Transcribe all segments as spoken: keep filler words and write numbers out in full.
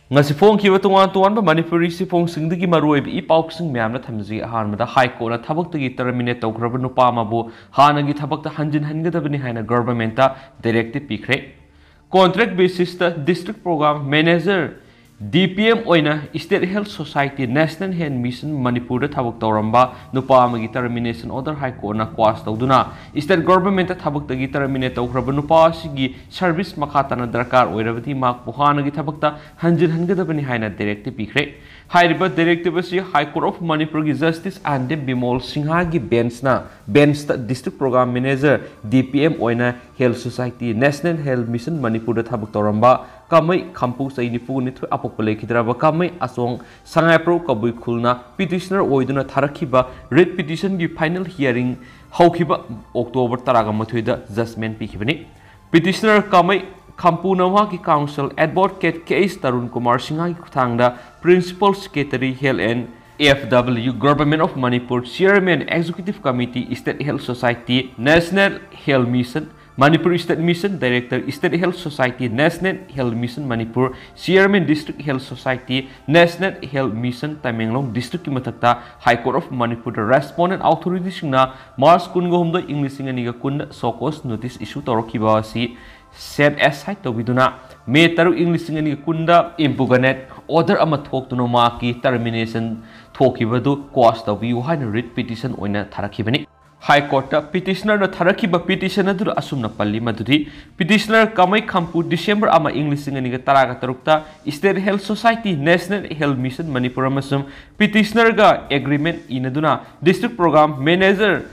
ꯉꯁꯤ ꯐꯣꯡꯈꯤꯕ ꯇꯣꯉꯥꯟ ꯇꯣꯉꯥꯟꯕ ꯃꯅꯤꯄꯨꯔꯤ ꯁꯤꯐꯣꯡꯁꯤꯡꯗꯒꯤ ꯃꯔꯨꯑꯣꯏꯕ ꯏ ꯄꯥꯎꯁꯤꯡ ꯃꯌꯥꯝꯅ ꯊꯝꯖꯒꯦ꯫ ꯑꯍꯥꯟꯕꯗ, ꯍꯥꯏ ꯀꯣꯔꯠꯅ ꯊꯕꯛꯇꯒꯤ terminate ꯇꯧꯈ꯭ꯔꯕ ꯅꯨꯄꯥ ꯑꯃꯕꯨ ꯍꯥꯟꯅꯒꯤ ꯊꯕꯛꯇ ꯍꯟꯖꯤꯟꯍꯟꯒꯗꯕꯅꯤ ꯍꯥꯏꯅ government ꯇ directive ꯄꯤꯈ꯭ꯔꯦ꯫ Contract basis ꯇ district program manager, D P M ꯑꯣꯏꯅ State Health Society National Health Mission ꯃꯅꯤꯄꯨꯔꯗ ꯊꯕꯛ ꯇꯧꯔꯝꯕ ꯅꯨꯄꯥ ꯑꯃꯒꯤ termination order ꯍꯥꯏ ꯀꯣꯔꯠꯅ quash ꯇꯧꯗꯨꯅ, state government ꯇ ꯊꯕꯛꯇꯒꯤ terminate ꯇꯧꯈ꯭ꯔꯕ ꯅꯨꯄꯥ ꯑꯁꯤꯒꯤ service ꯃꯈꯥ ꯇꯥꯅ ꯗꯔꯀꯥꯔ ꯑꯣꯏꯔꯕꯗꯤ ꯃꯍꯥꯛꯄꯨ ꯍꯥꯟꯅꯒꯤ ꯊꯕꯛꯇ ꯍꯟꯖꯤꯟꯍꯟꯒꯗꯕꯅꯤ ꯍꯥꯏꯅ directive ꯄꯤꯈ꯭ꯔꯦ꯫ ꯍꯥꯏꯔꯤꯕ directive ꯑꯁꯤ High Court of ꯃꯅꯤꯄꯨꯔꯒꯤ Justice R D Bimol ꯁꯤꯡꯍꯒꯤ bench ꯅ, bench ꯇ district program manager, D P M ꯑꯣꯏꯅ Health Society National Health Mission ꯃꯅꯤꯄꯨꯔꯗ ꯊꯕꯛ ꯇꯧꯔꯝꯕ ꯀꯥꯃꯩ ꯈꯝꯄꯨ, ꯆꯍꯤ ꯅꯤꯐꯨ ꯅꯤꯊꯣꯏ, ꯑꯄꯣꯛꯄ ꯂꯩꯈꯤꯗ꯭ꯔꯕ ꯀꯥꯃꯩ ꯑꯆꯣꯡ, ꯁꯉꯥꯏꯄ꯭ꯔꯧ ꯀꯕꯨꯏ ꯈꯨꯜꯅ petitioner ꯑꯣꯏꯗꯨꯅ ꯊꯥꯔꯛꯈꯤꯕ writ petition ꯒꯤ final hearing ꯍꯧꯈꯤꯕ October ꯇꯔꯥꯃꯥꯊꯣꯏꯗ judgment ꯄꯤꯈꯤꯕꯅꯤ꯫ Petitioner ꯀꯥꯃꯩ ꯈꯝꯄꯨꯅ ꯃꯍꯥꯛꯀꯤ counsel advocate K H Tarun Kumar ꯁꯤꯡꯍꯒꯤ ꯈꯨꯠꯊꯥꯡꯗ Principal Secretary Health and F W, Government of Manipur, Chairman, Executive Committee, State Health Society, National Health Mission, Manipur State Mission, Director, State Health Society, National Health Mission Manipur, Chairman, District Health Society, National Health Mission Tamenglong District ꯀꯤ ꯃꯊꯛꯇ High Court of Manipur the respondent authority ꯁꯤꯡꯅ March ꯀꯨꯟꯒ ꯍꯨꯝꯗꯣꯏ, ꯏꯪ ꯂꯤꯁꯤꯡ ꯑꯅꯤꯒ ꯀꯨꯟꯗ show cause notice issue ꯇꯧꯔꯛꯈꯤꯕ ꯑꯁꯤ set aside ꯇꯧꯕꯤꯗꯨꯅ, May ꯇꯔꯨꯛ, ꯏꯪ ꯂꯤꯁꯤꯡ ꯑꯅꯤꯒ ꯀꯨꯟꯗ impugnate order ꯑꯃ ꯊꯣꯛꯇꯨꯅ ꯃꯍꯥꯛꯀꯤ termination ꯊꯣꯛꯈꯤꯕꯗꯨ quash ꯇꯧꯕꯤꯌꯨ ꯍꯥꯏꯅ writ petition ꯑꯣꯏꯅ ꯊꯥꯔꯛꯈꯤꯕꯅꯤ꯫ High Court ꯇ petitioner ꯅ ꯊꯥꯔꯛꯈꯤꯕ petition ꯑꯗꯨꯗ ꯑꯁꯨꯝꯅ ꯄꯜꯂꯤ ꯃꯗꯨꯗꯤ, petitioner ꯀꯥꯃꯩ ꯈꯝꯄꯨ December ꯑꯃ, ꯏꯪ ꯂꯤꯁꯤꯡ ꯑꯅꯤꯒ ꯇꯔꯥꯒ ꯇꯔꯨꯛꯇ State Health Society, National Health Mission Manipur ꯑꯃꯁꯨꯡ petitioner ꯒ agreement ꯏꯅꯗꯨꯅ district program manager,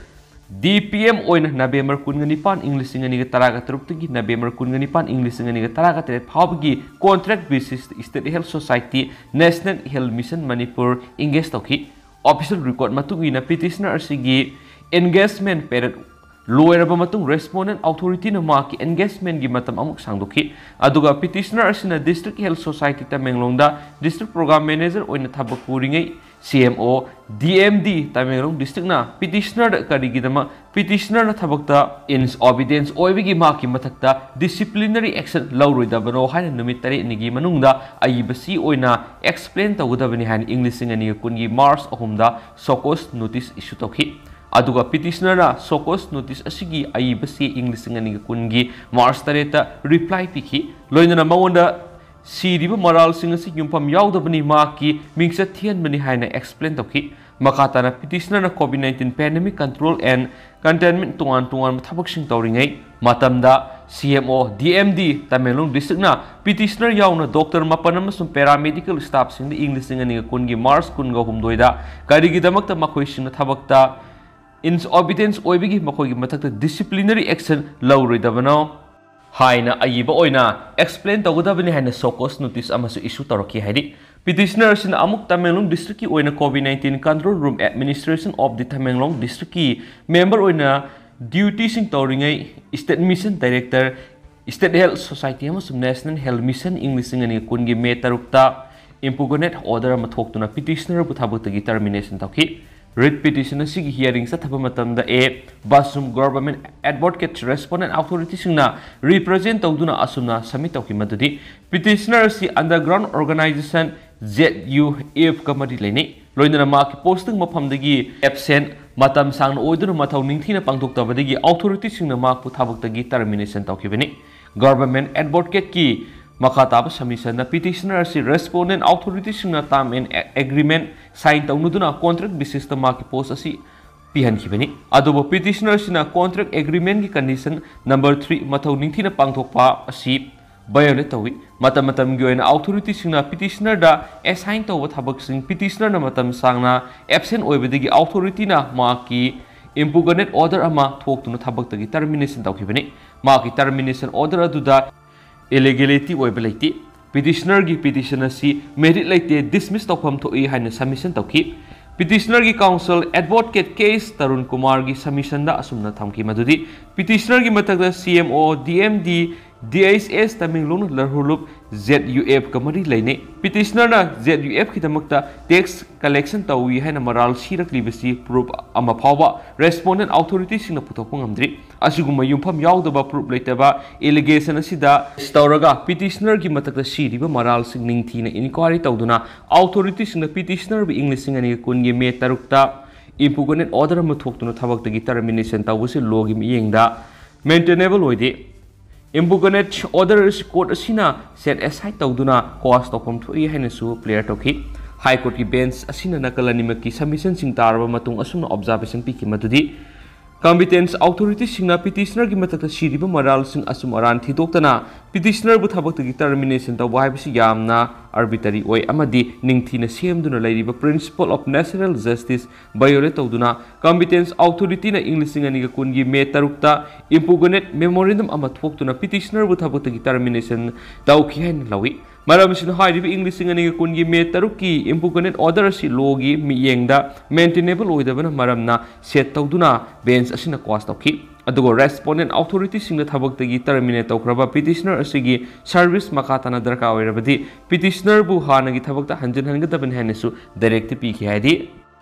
D P M ꯑꯣꯏꯅ November ꯀꯨꯟꯒ ꯅꯤꯄꯥꯟ, ꯏꯪ ꯂꯤꯁꯤꯡ ꯑꯅꯤꯒ ꯇꯔꯥꯒ ꯇꯔꯨꯛꯇꯒꯤ November ꯀꯨꯟꯒ ꯅꯤꯄꯥꯟ, ꯏꯪ ꯂꯤꯁꯤꯡ ꯑꯅꯤꯒ ꯇꯔꯥꯒ ꯇꯔꯦꯠ ꯐꯥꯎꯕꯒꯤ contract basis State Health Society, National Health Mission Manipur engage ꯇꯧꯈꯤ꯫ Official record ꯃꯇꯨꯡ ꯏꯟꯅ petitioner ꯑꯁꯤꯒꯤ engagement period ꯂꯣꯏꯔꯕ ꯃꯇꯨꯡ respondent authority ꯅ ꯃꯍꯥꯛꯀꯤ engagement ꯒꯤ ꯃꯇꯝ ꯑꯃꯨꯛ ꯁꯥꯡꯗꯣꯛꯈꯤ꯫ ꯑꯗꯨꯒ petitioner ꯑꯁꯤꯅ District Health Society ꯇꯃꯦꯡꯂꯣꯡꯗ district program manager ꯑꯣꯏꯅ ꯊꯕꯛ ꯄꯨꯔꯤꯉꯩ CMO DMD ꯇꯃꯦꯡꯂꯣꯡ districtꯅ petitionerꯗ ꯀꯔꯤꯒꯤꯗꯃꯛ petitionerꯅ ꯊꯕꯛꯇ insubordinate ꯑꯣꯏꯕꯒꯤ ꯃꯍꯥꯛꯀꯤ ꯃꯊꯛꯇ disciplinary action ꯂꯧꯔꯣꯏꯗꯕꯅꯣ ꯍꯥꯏꯅ ꯅꯨꯃꯤꯠ ꯇꯔꯦꯠꯅꯤꯒꯤ ꯃꯅꯨꯡꯗ ꯑꯏꯕ ꯁꯤ ꯑꯣꯏꯅ explain ꯇꯧꯒꯗꯕꯅꯤ ꯍꯥꯏꯅ ꯏꯪ ꯂꯤꯁꯤꯡ ꯑꯅꯤꯒ ꯀꯨꯟꯒꯤ March ꯑꯍꯨꯝꯗ show cause notice issue ꯇꯧꯈꯤ꯫ ꯑꯗꯨꯒ petitionerꯅ show cause notice ꯑꯁꯤꯒꯤ ꯑꯏꯕ ꯁꯤ ꯏꯪ ꯂꯤꯁꯤꯡ ꯑꯅꯤꯒ ꯀꯨꯟꯒꯤ March ꯇꯔꯦꯠꯇ reply ꯄꯤꯈꯤ꯫ ꯂꯣꯏꯅꯅ ꯃꯉꯣꯟꯗ ꯁꯤꯔꯤꯕ ꯃꯔꯥꯜꯁꯤꯡ ꯑꯁꯤ ꯌꯨꯝꯐꯝ ꯌꯥꯎꯗꯕꯅꯤ, ꯃꯍꯥꯛꯀꯤ ꯃꯤꯡꯆꯠ ꯊꯤꯍꯟꯕꯅꯤ ꯍꯥꯏꯅ explain ꯇꯧꯈꯤ꯫ ꯃꯈꯥ ꯇꯥꯅ petitionerꯅ COVID nineteen pandemic control and containment ꯇꯣꯉꯥꯟ ꯇꯣꯉꯥꯟꯕ ꯊꯕꯛꯁꯤꯡ ꯇꯧꯔꯤꯉꯩ ꯃꯇꯝꯗ CMO DMD ꯇꯃꯦꯡꯂꯣꯡ districtꯅ petitioner ꯌꯥꯎꯅ doctor ꯃꯥꯄꯟ ꯑꯃꯁꯨꯡ paramedical staffꯁꯤꯡꯗ ꯏꯪ ꯂꯤꯁꯤꯡ ꯑꯅꯤꯒ ꯀꯨꯟꯒꯤ March ꯀꯨꯟꯒ ꯍꯨꯝꯗꯣꯏꯗ ꯀꯔꯤꯒꯤꯗꯃꯛꯇ ꯃꯈꯣꯏꯁꯤꯡꯅ ꯊꯕꯛꯇ insubordinate ꯑꯣꯏꯕꯒꯤ ꯃꯈꯣꯏꯒꯤ ꯃꯊꯛꯇ disciplinary action ꯂꯧꯔꯣꯏꯗꯕꯅꯣ ꯍꯥꯏꯅ ꯑꯏꯕ ꯑꯣꯏꯅ explain ꯇꯧꯒꯗꯕꯅꯤ ꯍꯥꯏꯅ show cause notice ꯑꯃꯁꯨ issue ꯇꯧꯔꯛꯈꯤ ꯍꯥꯏꯔꯤ꯫ Petitioner ꯑꯁꯤꯅ ꯑꯃꯨꯛ ꯇꯃꯦꯡꯂꯣꯡ districtꯀꯤ ꯑꯣꯏꯅ COVID nineteen control room administration of the Tamenglong districtꯀꯤ member ꯑꯣꯏꯅ dutyꯁꯤꯡ ꯇꯧꯔꯤꯉꯩ State Mission Director, State Health Society ꯑꯃꯁꯨꯡ National Health Mission ꯏꯪ ꯂꯤꯁꯤꯡ ꯑꯅꯤ ꯀꯨꯟꯒꯤ May ꯇꯔꯨꯛꯇ impugnate order ꯑꯃ ꯊꯣꯛꯇꯨꯅ petitionerꯕꯨ ꯊꯕꯛꯇꯒꯤ termination ꯇꯧꯈꯤ꯫ Writ petition ꯑꯁꯤꯒꯤ hearing ꯆꯠꯊꯕ ꯃꯇꯝꯗ A. ꯕꯥꯁꯨꯝ, government advocate, respondent authorityꯁꯤꯡꯅ represent ꯇꯧꯗꯨꯅ ꯑꯁꯨꯝꯅ submit ꯇꯧꯈꯤ ꯃꯗꯨꯗꯤ petitioner ꯑꯁꯤ underground organization ZUFꯀ ꯃꯔꯤ ꯂꯩꯅꯩ꯫ ꯂꯣꯏꯅꯅ ꯃꯍꯥꯛꯀꯤ posting ꯃꯐꯝꯗꯒꯤ absent, ꯃꯇꯝ ꯁꯥꯡꯅ ꯑꯣꯏꯗꯨꯅ ꯃꯊꯧ ꯅꯤꯡꯊꯤꯅ ꯄꯥꯡꯊꯣꯛꯇꯕꯗꯒꯤ authorityꯁꯤꯡꯅ ꯃꯍꯥꯛꯄꯨ ꯊꯕꯛꯇꯒꯤ terminationꯇꯧꯈꯤꯕꯅꯤ꯫ Government advocateꯀꯤ ꯃꯈꯥ ꯇꯥꯕ submissionꯗ petitioner ꯑꯁꯤ respondent authorityꯁꯤꯡꯅ term and agreement sign ꯇꯧꯅꯗꯨꯅ contract basisꯇ ꯃꯍꯥꯛꯀꯤ post ꯑꯁꯤ ꯄꯤꯍꯟꯈꯤꯕꯅꯤ꯫ ꯑꯗꯨꯕꯨ petitioner ꯑꯁꯤꯅ contract agreementꯀꯤ condition number three ꯃꯊꯧ ꯅꯤꯡꯊꯤꯅ ꯄꯥꯡꯊꯣꯛꯄ ꯑꯁꯤ violate ꯇꯧꯏ꯫ ꯃꯇꯝ ꯃꯇꯝꯒꯤ ꯑꯣꯏꯅ authorityꯁꯤꯡꯅ petitionerꯗ assign ꯇꯧꯕ ꯊꯕꯛꯁꯤꯡ petitionerꯅ ꯃꯇꯝ ꯁꯥꯡꯅ absent ꯑꯣꯏꯕꯗꯒꯤ authorityꯅ ꯃꯍꯥꯛꯀꯤ impugnate order ꯑꯃ ꯊꯣꯛꯇꯨꯅ ꯊꯕꯛꯇꯒꯤ termination ꯇꯧꯈꯤꯕꯅꯤ꯫ ꯃꯍꯥꯛꯀꯤ termination order ꯑꯗꯨꯗ illegality ꯑꯣꯏꯕ ꯂꯩꯇꯦ꯫ Petitionerꯒꯤ petition ꯑꯁꯤ merit ꯂꯩꯇꯦ, dismiss ꯇꯧꯐꯝ ꯊꯣꯛꯏ ꯍꯥꯏꯅ submission ꯇꯧꯈꯤ꯫ Petitionerꯒꯤ counsel advocate K. ꯇꯔꯨꯟ ꯀꯨꯃꯥꯔꯒꯤ submissionꯗ ꯑꯁꯨꯝꯅ ꯊꯝꯈꯤ ꯃꯗꯨꯗꯤ petitionerꯒꯤ ꯃꯊꯛꯇ CMO DMD D H S ꯇꯃꯦꯡꯂꯣꯡꯅ ꯂꯔꯍꯨꯂꯨꯞ Z U F ꯀ ꯃꯔꯤ ꯂꯩꯅꯩ꯫ Petitionerꯅ Z U F ꯀꯤꯗꯃꯛꯇ tax collection ꯇꯧꯏ ꯍꯥꯏꯅ ꯃꯔꯥꯜ ꯁꯤꯔꯛꯂꯤꯕꯁꯤ proof ꯑꯃ ꯐꯥꯎꯕ respondent authorityꯁꯤꯡꯅ ꯄꯨꯊꯣꯛꯄ ꯉꯝꯗ꯭ꯔꯤ꯫ ꯑꯁꯤꯒꯨꯝꯕ ꯌꯨꯝꯐꯝ ꯌꯥꯎꯗꯕ proof ꯂꯩꯇꯕ allegation ꯑꯁꯤꯗ ꯇꯧꯔꯒ petitionerꯒꯤ ꯃꯊꯛꯇ ꯁꯤꯔꯤꯕ ꯃꯔꯥꯜꯁꯤꯡ ꯅꯤꯡꯊꯤꯅ inquiry ꯇꯧꯗꯨꯅ authorityꯁꯤꯡꯅ petitionerꯕꯨ ꯏꯪ ꯂꯤꯁꯤꯡ ꯑꯅꯤꯒ ꯀꯨꯟꯒꯤ May ꯇꯔꯨꯛꯇ impugnate order ꯑꯃ ꯊꯣꯛꯇꯨꯅ ꯊꯕꯛꯇꯒꯤ termination ꯇꯧꯕꯁꯤ lawꯒꯤ ꯃꯤꯠꯌꯦꯡꯗ maintainable ꯑꯣꯏꯗꯦ꯫ Impugnate order ꯑꯁꯤ court ꯑꯁꯤꯅ set aside ꯇꯧꯗꯨꯅ quash ꯇꯧꯐꯝ ꯊꯣꯛꯏ ꯍꯥꯏꯅꯁꯨ clear ꯇꯧꯈꯤ꯫ High Courtꯀꯤ bench ꯑꯁꯤꯅ ꯅꯥꯀꯜ ꯑꯅꯤꯃꯛꯀꯤ submissionꯁꯤꯡ ꯇꯥꯔꯕ ꯃꯇꯨꯡ ꯑꯁꯨꯝꯅ observation ꯄꯤꯈꯤ ꯃꯗꯨꯗꯤ, competence authorityꯁꯤꯡꯅ petitionerꯒꯤ ꯃꯊꯛꯇ ꯁꯤꯔꯤꯕ ꯃꯔꯥꯜꯁꯤꯡ ꯑꯆꯨꯝ ꯑꯔꯥꯟ ꯊꯤꯗꯣꯛꯇꯅ petitionerꯕꯨ ꯊꯕꯛꯇꯒꯤ termination ꯇꯧꯕ ꯍꯥꯏꯕꯁꯤ ꯌꯥꯝꯅ arbitrary ꯑꯣꯏ ꯑꯃꯗꯤ ꯅꯤꯡꯊꯤꯅ ꯁꯦꯝꯗꯨꯅ ꯂꯩꯔꯤꯕ principle of natural justice violate ꯇꯧꯗꯨꯅ competence authorityꯅ ꯏꯪ ꯂꯤꯁꯤꯡ ꯑꯅꯤꯒ ꯀꯨꯟꯒꯤ May ꯇꯔꯨꯛꯇ impugnate memorandum ꯑꯃ ꯊꯣꯛꯇꯨꯅ petitionerꯕꯨ ꯊꯕꯛꯇꯒꯤ termination ꯇꯧꯈꯤ ꯍꯥꯏꯅ ꯂꯧꯏ꯫ ꯃꯔꯝ ꯑꯁꯤꯅ ꯍꯥꯏꯔꯤꯕ ꯏꯪ ꯂꯤꯁꯤꯡ ꯑꯅꯤꯒ ꯀꯨꯟꯒꯤ May ꯇꯔꯨꯛꯀꯤ impugnate order ꯑꯁꯤ lawꯒꯤ ꯃꯤꯠꯌꯦꯡꯗ maintainable ꯑꯣꯏꯗꯕꯅ ꯃꯔꯝꯅ set ꯇꯧꯗꯨꯅ bench ꯑꯁꯤꯅ quash ꯇꯧꯈꯤ꯫ ꯑꯗꯨꯒ respondent authorityꯁꯤꯡꯅ ꯊꯕꯛꯇꯒꯤ terminate ꯇꯧꯈ꯭ꯔꯕ petitioner ꯑꯁꯤꯒꯤ service ꯃꯈꯥ ꯇꯥꯅ ꯗꯔꯀꯥꯔ ꯑꯣꯏꯔꯕꯗꯤ petitionerꯕꯨ ꯍꯥꯟꯅꯒꯤ ꯊꯕꯛꯇ ꯍꯟꯖꯤꯟꯍꯟꯒꯗꯕꯅꯤ ꯍꯥꯏꯅꯁꯨ directive ꯄꯤꯈꯤ ꯍꯥꯏꯔꯤ꯫